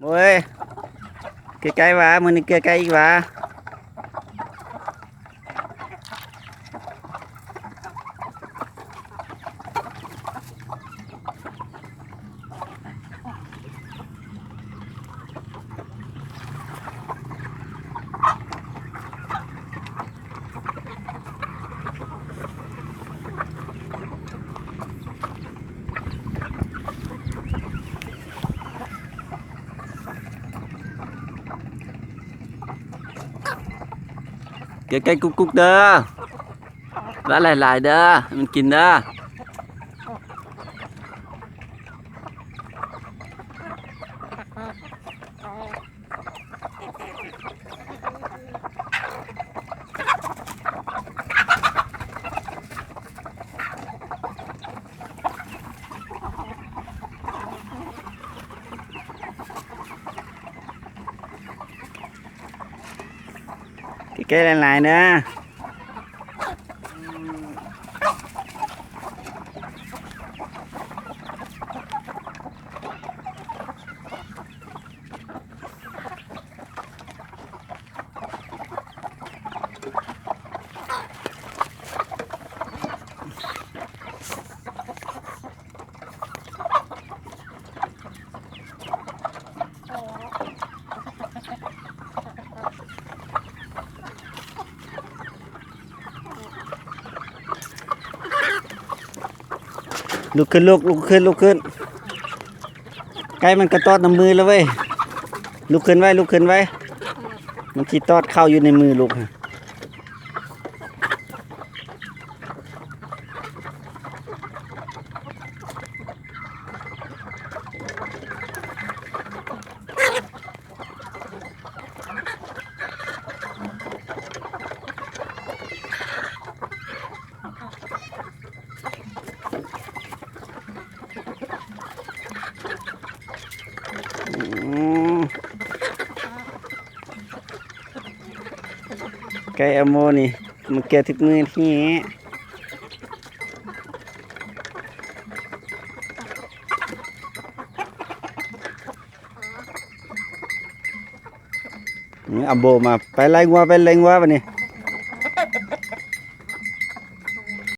ໂອ້ຍ ໃກ້ໆຫວາ ມື້ນີ້ໃກ້ໆອີກຫວາ. ໃກ້ໆກຸກໆເດີ ລະຫຼາຍໆເດີ ໃຫ້ມັນກິນເດີ. ໃກ້ໆຫຼາຍໆເດີ. ລຸກຂຶ້ນລູກ ລຸກຂຶ້ນ ລຸກຂຶ້ນ. ໄກ່ມັນກະຕອດນຳມືແລ້ວເວີຍ. ລຸກຂຶ້ນໄວ້ ລຸກຂຶ້ນໄວ້. ມັນຊິຕອດເຂົ້າຢູ່ໃນມືລູກ. ອືມ ໄກ່ອາໂມນີ້ ມັນແກ່ຖືກມືແທ້. ອາໂບມາ ໄປໄລ່ງົວ ໄປໄລ່ງົວບາດນີ້.